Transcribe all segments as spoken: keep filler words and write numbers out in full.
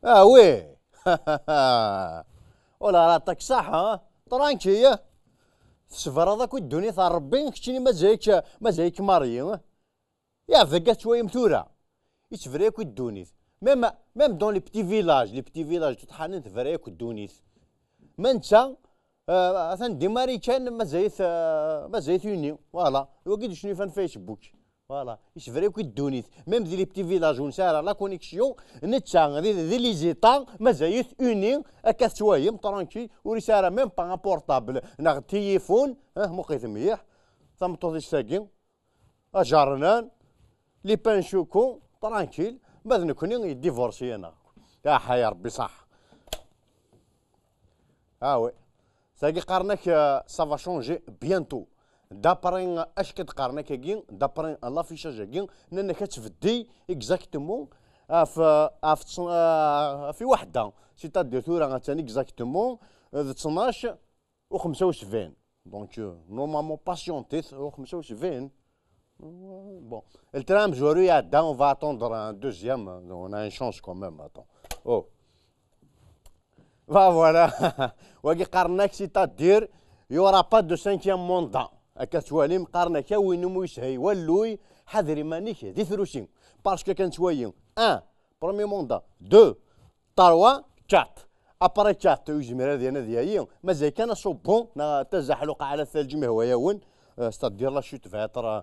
Ah oui. Oh là là, t'as que ça, hein? Tranquille. Tesbreḍ akk i ddunit ar Rebbi, keččini mazal-ik, mazal-ik marié. Ya, dagi ad twayem tura. Yettebra akk i ddunit. Même, même dans les petits villages, les petits villages, tutḥanin tebra akk ddunit. Ma netta, euh, atan di Marikan, mazal-it, euh, mazal-it uni. Voilà. Wagi d cnu fan Facebook. Voilà. Yettebra akk i ddunit. Même di les petits villages, ur nesɛi ara la connexion, netta di, di les États, mazal-it uni, akka tettwayem, tranquille, ur yesɛi ara même pas un portable, neɣ téléphone, ah, muqit mliḥ, tameṭṭut-is tagi, ajernan, les pains choco, tranquille, ma d nekni yeddivorsi-aneɣ. Aḥay Rebbi ṣaḥ. Ah oui. Tagi qqaren-ak, euh, ça va changer bientôt. D'après, euh, acu i d-qqaren akkagi, d'après, euh, l'affichage-agi, nnan-ak ad tbeddi exactement ɣef, ɣef, euh, ɣef waḥda. C'est-à-dire tura attan exactement, euh, d ttnac u xemsa u sebɛin. Donc, euh, normalement, patientit u xemsa u sebɛin. Bon, le train amezwaru iɛedda, on va attendre un deuxième, on a une chance quand même, attends. Oh. Bah voilà. Wagi qqaren-ak, c'est-à-dire, il y aura pas de cinquième mandat. Akka tettwalim, qqaren-ak, a win umi yeshel walluy, ḥader iman-ik di trusi. Parce que kan tettwali, un, premier mandat, deux, trois, quatre. Après quatre, ur yezmir ad yan ad yali, mazal kan aṣubbu, neɣ tazaḥluqa ɛla thalǧ ma yehwa-yawen, euh, c'est-à-dire la chute va être, euh,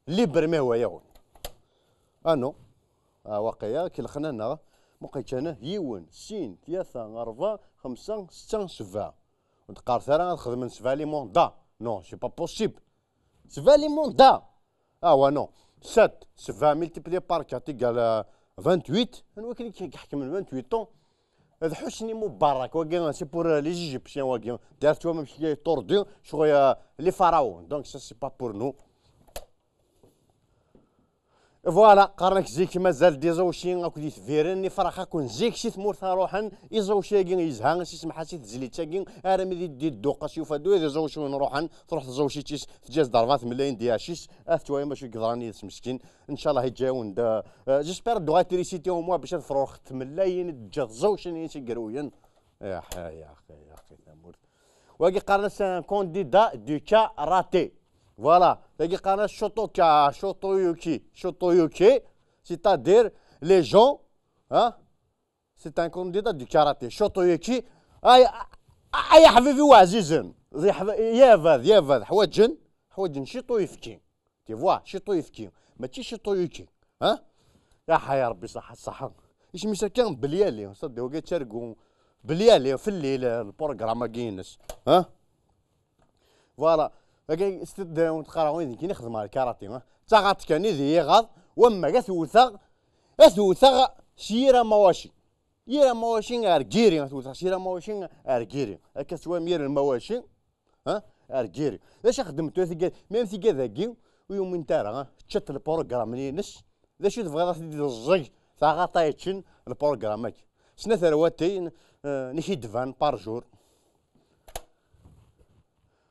libre ma yehwa-yawen. Ah non. Ah, waqila, kelxen-aneɣ. Muqel kan, yiwen, sin, tlata, rebɛa, xemsa, setta, sebɛa. Ur d-qqaret ara ad xedmen sebɛa les mandats. Non, c'est pas possible. Sebɛa les mandats. Ah ouais, non. Sept, sebɛa multiplié par quatre égale, euh, vingt-huit. Anwa akken i iḥekmen vingt-huit ans? D Hosni Moubarak, wagi, c'est pour, euh, les Égyptiens, wagi. D'ailleurs, tu vois, même s'il est tordu, je crois, euh, les pharaons. Donc, ça, c'est pas pour nous. Voilà, qqaren-ak zik mazal d iẓawci akked itbiren, ifrax akk n zik si tmurt ara ruḥen, iẓawci-agi yezha, si semḥa si tezlit-agi, armi d idduq as yufa-d ula d iẓawciwen ruḥen, truḥ tẓawcit-is, teǧǧa-as-d rebɛa tmellayin d iɛac-is, ad tettwayem acu i yeḍran yid-s meskin, ncallah yeǧǧa-yawen-d, euh, j'espère d l'électricité au moins bac ad frurxet tmellayin i d-teǧǧa tẓawcin-ines igerruyen. Ya axi, ya axi, ya axi, tamurt. Wagi qqaren-as un candidat du karaté. Voilà. Tagi qqaren-as Shotoka, Shotoyuki, Shotoyuki, c'est-à-dire les gens, hein, c'est un candidat du karaté. Shotoyuki, ay, ay aḥbib-iw ɛzizen, d iḥb-, yabad, yabad, ḥwaǧen, ḥwaǧen ciṭ uyefki. Tu vois, ciṭ uyefki, mačči ciṭ uyuki. Ha? Aḥay Rebbi ṣaḥa, ṣaḥa. Isem-is akka Belyali, ṣaddi wagi ttargu Belyali fell-i le, le programme-agi-ines. Ha? Voilà. Agi s-, d-, tqara win d nekkini xedmeɣ lkarati, ha? D taɣaṭ kan i d iyi-iɣaḍ, wamma ad t-wteɣ, ad t-wteɣ s yir amawaci. Yir amawaci ar giri, ad t-wteɣ s yir amawaci ar giri. Akka tettwam yir amawaci. Ha? Ar giri. D acu i xeddment tura tigad-, même tigad-agi, ur yuminent ara, ha? Ččant lprogram-nni-ines. D acu i tebɣiḍ ad t-id-teẓẓeg taɣaṭ-a yeččen lprogram-agi? Snat rwatin, eh, n yikidban par jour.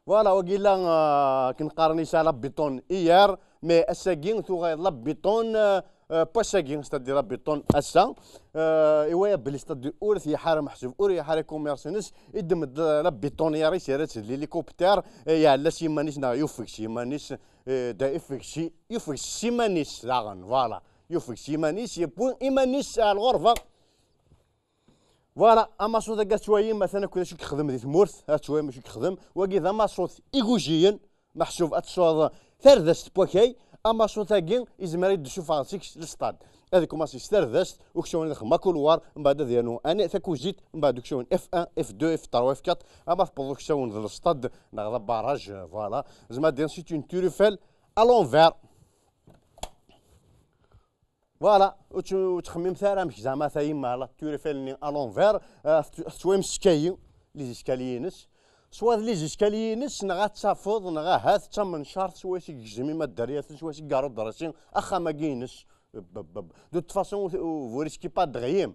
Voilà, wagi la, eh, akken qqaren yesɛa la béton hier, mais ass-agi tuɣal la béton, eh, euh, pas-agi, c'est-à-dire la béton ass-a, euh, iwaya belli, c'est-à-dire ur t-yeḥḥar meḥsub, ur yeḥḥar commerce-ines, iddem-d la bétonnière-is, yerra-tt d l'hélicoptère, eh, yeɛla s yiman-is neɣ yufeg s yiman-is, eh, da ifeg s, yufeg s yiman-is daɣen, voilà, yufeg s yiman-is, yewwi iman-is ar lɣerba. Voilà, amaṣut-agi ad twayim, atan akk d acu i yexdem di tmurt, ad twayim acu i yexdem. Wagi d amaṣut igujiyen, meḥsub ad tesɛuḍ tardast n wakay, amaṣut-agi izmer ad d-ssufeɣ seg-s lestad. Ad ikumaṣi s tardast, uksawen ad ixdem akulwar, mbeɛd ad yernu ani takuzit, mbeɛd uksawen F un, F deux, F trois, F quatre, ama tewweḍ uksawen d lestad, neɣ d abaraj, voilà. Zma din, c'est une tour Eiffel à l'envers. Voilà, ur tt-, ur ttxemmimet ara amek zeɛma tayemma la tour Eiffel-nni à l'envers, euh, tettwayem s skayi, les escaliers-ines. Soit d les escaliers-ines, neɣ ad tafeḍ, neɣ ahat d tamencart, swayes i yegzem imaddaryaten, swayes i igarru dressing, axxam-agi-ines. Bab, bab. De toute façon, vous, vous risquez pas de rien.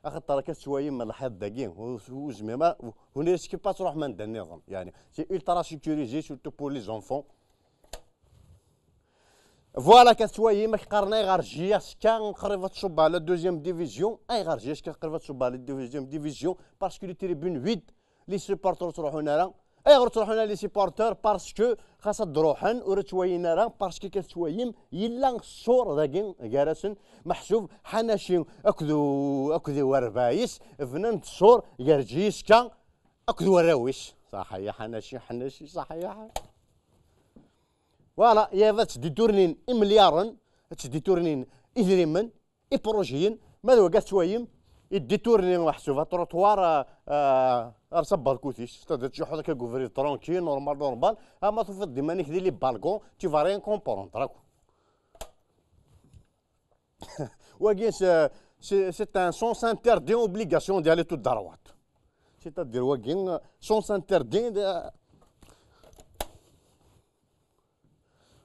Axaṭer akka tettwayem lḥiḍ dagi, ur, ur zmim ara, vous ne risquez pas ad tṛuḥem anda nniḍen. Yeɛni, c'est ultra sécurisé, surtout pour les enfants. Voilà, كتوايم كقرن ايغارجي اسكا قريبه تصب على دوزيام ديفيزيون، ايغارجي اسكا قريبه تصب على دوزيام ديفيزيون، parce que les tribunes vides, les supporters ttruḥun ara. Ayɣer ttruḥun ara les supporters? Parce que خاص ad d-ruḥen ur ttwayin ara, parce que كتوايم يلا الصور داكي غارسن محسوب حناشي اكدو اكدو وربايس فنان الصور غارجي اسكا اكدو وراويس. صح يا حناشي، حناشي، صح يا حناشي. Voilà, يا ذات تديتورنين إمليارن، تديتورنين إذريمن، إبروجيين، ماذا وقعت شويم؟ يديتورني محسوب تروطوار، آه، آه، رصب بركوتيش، c'est-à-dire تشوف هذاك كوفري tranquille, normal, normal. اما توفي ديما نيك دي les balcons, tu vas rien comprendre راكو. واقي c'est un sens interdit, obligation d'aller tout droit, c'est-à-dire واقي sens interdit.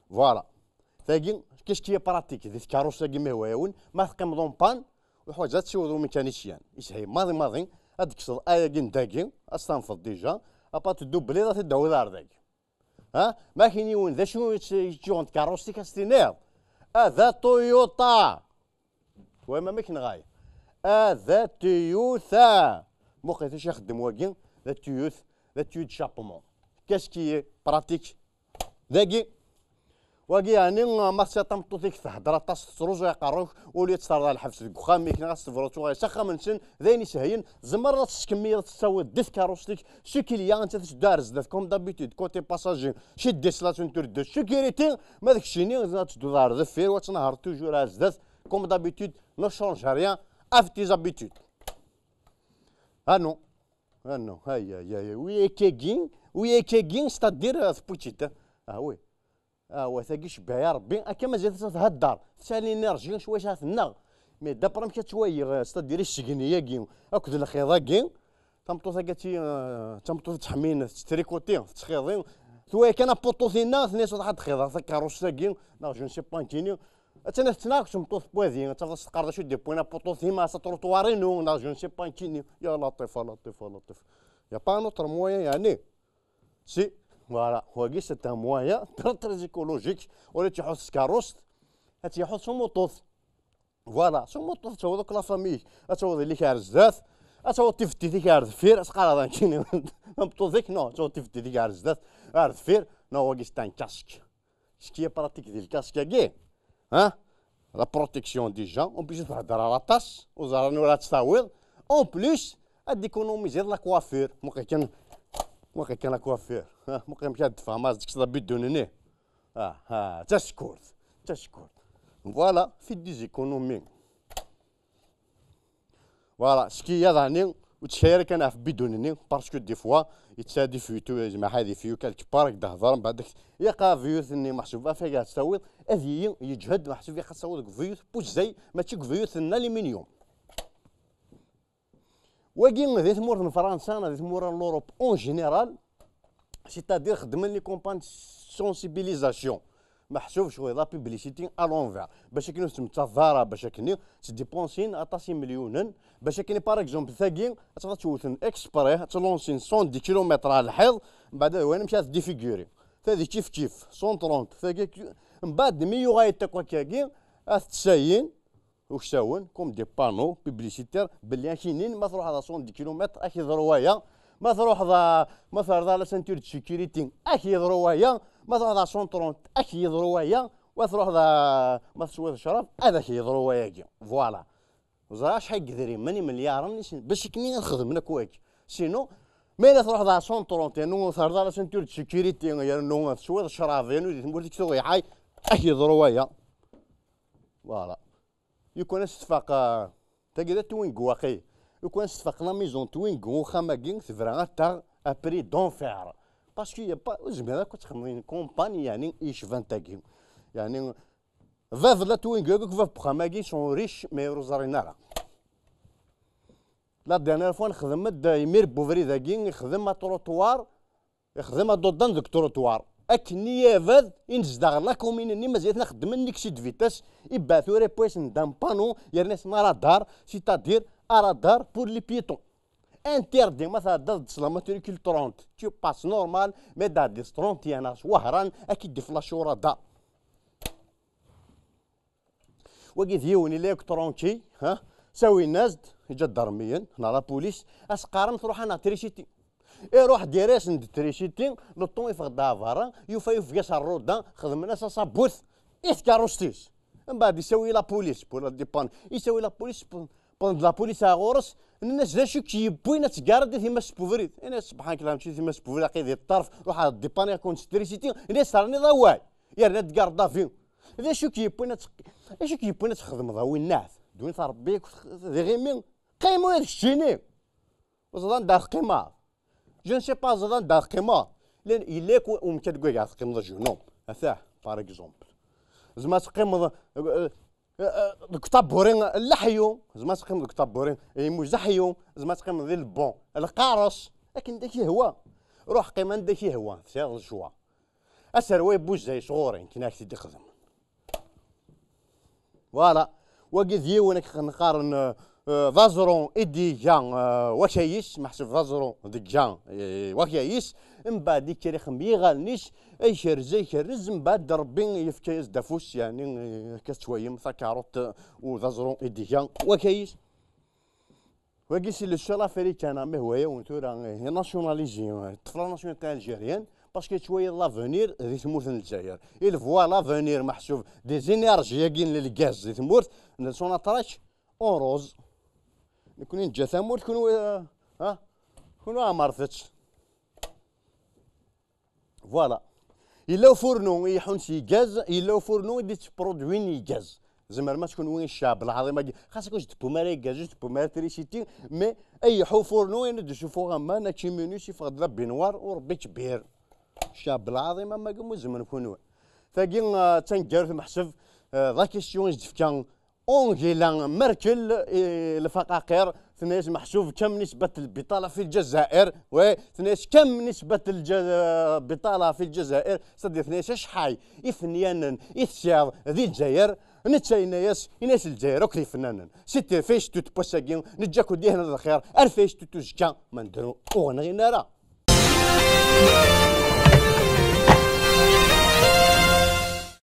Voilà. Tagi, qu'est-ce qui est pratique? Di tkeṛṛust-agi, ma hwa yawen, ma teqqimeḍ en panne, uḥwaǧ ad tessiwḍeḍ i umikanisiyan. Yeshel maḍi maḍi, ad d-tekkseḍ ayagi n dagi, ad s-tanfeḍ déjà, après teddubliḍ, ad t-id-tawiḍ ar dagi. Ha? Ma kiniwen, d acu i tt-, i tt-yuɣen tkeṛṛust-ik, ad s-tiniḍ? A da Toyota! Twayem amek neɣ ay? A da Toyota! Muqel acu ixeddem wagi, d atuyut, d atuyut chappement. Qu'est-ce qui est pratique? Dagi. Wagi yeɛni ma tesɛiḍ tameṭṭut-ik thedder aṭas, tettruẓu aqerru-k, uli ad terḍa lḥebs deg uxxam-ik neɣ ad s-tebruḍ tuɣal s axxam-nsen, d ayen isehlen. Tzemreḍ ad tettkemmileḍ tettawiḍ-d tkeṛṛust-ik s ukilya, netta tetteddu ar zdat comme d'habitude, côté passager, chez destination, tu de sécurité, ma d keččini ad tedduḍ ar deffir, wa tnehreḍ toujours ar zdat comme d'habitude, ne change rien, af tes habitudes. Ah non. Ah non, ay, ay, ay, wi akkagi, wi akkagi, c'est-à-dire, euh, tewwi-tt-id. Ah oui. Ah ouais, tagi cebbiḥ ya Rebbi, akka mazal tessa thedder, tesɛa l'énergie, cwiya tenna. Mais d'après amek ad twayeɣ, euh, c'est-à-dire, isegni-agi akked lxiḍ-agi, tameṭṭut-agi, euh, d tameṭṭut tettḥemmin, tettrikuti, tettxiḍi, twayeɣ kan apuṭu tinna, tenna-yas ad txiḍeɣ takeṛṛust-agi, neɣ je ne sais pas nekkini. Attan tettnaɣ tmeṭṭut n wadi, ad tafeḍ s tqerdac i d-yewwin apuṭu-tim, a-s aṭruṭwar-inu, neɣ je ne sais pas nekkini. Ya Laṭif, a Laṭif, a Laṭif. Y a pas un autre moyen, yeɛni? Si, voilà, wagi c'est un moyen très, très écologique. Ula tt-iḥuḍ s tkeṛṛust, ad tt-iḥuḍ s umuṭut. Voilà, s umuṭut ad tawiḍ akk la famille, ad tawiḍ yelli-k ar zdat, ad tawiḍ tifettit-ik ar deffir, ad teqqareḍ nekkini, tameṭṭut-ik, non, ad tawiḍ tifettit-ik ar zdat, ar deffir, non, wagi c'est un casque. Ce qui est pratique di lkasque-agi, hein? La protection déjà, en plus thedder aṭas, ur ẓran ur ad tt-tawiḍ. En plus, ad d-économiser la coiffure. Muqel kan, muqel kan la coiffure. Ha, muqel amek ad d-tfehmeḍ, ad tekkseḍ abidun-nni. Ah, ah, d tasekkurt, d tasekkurt. Voilà, fait des économies. Voilà, ce qui est, yeɛni, ur ttcayir kan ɣef bidun-nni, parce que des fois, yettadi fuytu, yezmer ad ifuyu quelque part, ad d-hḍer, mbeɛd, yaq abiyut-nni meḥsub afag ad tawiḍ, ad iyi-yeǧhed, meḥsub yaq ad tawiḍ deg ubiyut n wuzzay, mačči deg ubiyut n l'aluminium. Wagi, di tmurt n Fransa, di tmura n l'Europe en général, c'est-à-dire xeddmen les campagnes de sensibilisation. Meḥsub cɣel la publicité à l'envers. Bac akken ur tettmettaḍ ara, bac akken ttdépensin aṭas imelyunen. Bac akken, par exemple, tagi, ad tafeḍ ad tt-wten exprès, ad tt-lansin cent dix kilomètres ɣer lḥiḍ, mbeɛd ad wayen amek ad t-défigurer. Tagi kif kif, cent trente, tagi ki-, mbeɛd mi yuɣal akk akkagi, ad t-tsayin, uksawen, comme des panneaux publicitaires, belli ad k-inin, ma truḥeḍ à cent dix kilomètres, ad k-yeḍru waya, ma truḥeḍ à, ma terḍiḍ la ceinture de sécurité, ad k-yeḍru waya, ma truḥeḍ à cent trente, ad k-yeḍru waya, ma truḥeḍ à, ma teswiḍ ccrab, ad k-yeḍru wayagi. Voilà. Ẓriɣ acḥal n yedrimen, imelyaṛen, i sin-, bac akken ad xedmen akk wagi. Sinon, ma yella truḥeḍ à cent trente, yernu terḍiḍ la ceinture de sécurité, yernu teswiḍ ccrab, yernu di tmurt-ik tuɣ iḥay, ad k-yeḍru waya. Voilà. Lukan ad s-tfaq, ah, tagi d Twingo waqil. Lukan ad s-tfaq la maison Twingo, uxxam-agi, tebra ad taɣ à prix d'enfer. Parce que y a pas, ur zmireɣ akk ad txedmeḍ une campagne, yeɛni, yecban tagi. Yeɛni, bab la Twingo, akk bab n uxxam-agi, sont riches, mais ur ẓrin ara. La dernière fois, nexdem-d, imir n ubrid-agi, ixdem atrottoir, ixdem adodan deg trottoir. Akken i abad i nezdeɣ la commune-nni, mazal-iten xeddmen l'excès de vitesse, ibɛet ura poisson d'un panneau, yerna-sen aradar, c'est-à-dire un radar pour les piétons. Interdit, ma tɛeddaḍ-d s la matricule trente, tu passes normal, mais tɛeddiḍ s trente et un s Wehran, ad k-id-iflaci uradar. Wagi d yiwen ila yakk tranquille, ha? Sawin-as-d iǧadarmiyen neɣ la police, as-qqaren truḥ-aneɣ trisiti. Iruḥ dir-asen-d trisiti, le temps yeffeɣ-d ɣer berra, yufa yufeg-as rruda, xedmen-as aṣabut i tkeṛṛust-is. Mbeɛd isawi la police pour la dépanner. Isawi la police, wwḍen-d la police ar ɣur-s, nnan-as d acu i k-yewwin ad tgareḍ di timas n ubrid? Ini-as subḥanak Allah, mačči di timas n ubrid, aql-i di ṭṭerf, ruḥ ad dépanner-kent s trisiti. Ini-as terniḍ awal, yerna tgareḍ avi. D acu i k-yewwin ad teq-, d acu i k-yewwin ad txedmeḍ a winnat? Ddunit n Ṛebbi d iɣimi, qqim ula d keččini. Ur teẓriḍ anda ara teqqimeḍ. Je ne sais pas, ẓriɣ anda ara teqqimeḍ. Llan, yella yakk umkan deg wayeg ara teqqimeḍ a jeune homme. Atah, par exemple. Tzemreḍ ad teqqimeḍ, euh, euh, euh, deg uṭaburi n leḥyu, tzemreḍ ad teqqimeḍ deg uṭaburi n yimuzaḥyu, tzemreḍ ad teqqimeḍ di lebon, lqaṛes, akken d ak-yehwa. Ruḥ qqim anda ak-yehwa, tesɛiḍ lecwa. Aserway n wuzzay sɣur-i, nekk ad ak-t-id-ixdem. Voilà. Wagi d yiwen akken qqaren, euh, euh, d aẓru i d-iga, euh, wakayis, meḥsub d aẓru deg-a, euh, wakayis, mbeɛd ikker ixdem yiɣallen-is, ikerrez, ikerrez, mbeɛd Ṛebbi yefka-yas-d afus, yeɛni, euh, akka tettwayem takarut, euh, u d aẓru i d-iga wakayis. Wagi c'est le seul africain, ma ihwa-yawen tura, eh, nationalisé, eh, ṭṭef la nationalité algérienne, parce que yettwali l'avenir di tmurt n Lezzayer. Il voit l'avenir meḥsub des énergies-agi n lgaz di tmurt, n Sonatrach, en rose. Nekni neǧǧa tamurt, kunwi, eh, ha? Kunwi ɛemṛet-tt. Voilà. Yella ufurnu i iḥun s igaz, yella ufurnu i d-yettprodwin igaz. Tzemrem ad tkun win ccɛeb lɛaḍima-agi. Xas akk ur s-d-tewwim ara igaz, ur s-d-tewwim ara trisiti, mais ay iḥu ufurnu, ayen i d-isufuɣ aman, ačiminus, yeffeɣ-d d abinwar, u Ṛebbi kbir. Ccɛeb lɛaḍima, ma gum uzmen kunwi. Tagi, ah, d taneggarut meḥsub, ah, d la question i s-d-tefka Angela Merkel, eh, lfaqaqir, tenna-yas meḥsub كم نسبة البطالة في الجزائر؟ Oui, tenna-yas كم نسبة الج-, البطالة في الجزائر؟ C'est-à-dire, tenna-yas acḥal ifenyanen i tesɛiḍ di Lezzayer? Netta yenna-yas, yenna-yas Lezzayer akk d ifennanen. C'était face to face-agi, neǧǧa-ken dihin d lxir, ar face to face uzekka, ma nedru ur ɣ-nɣin ara.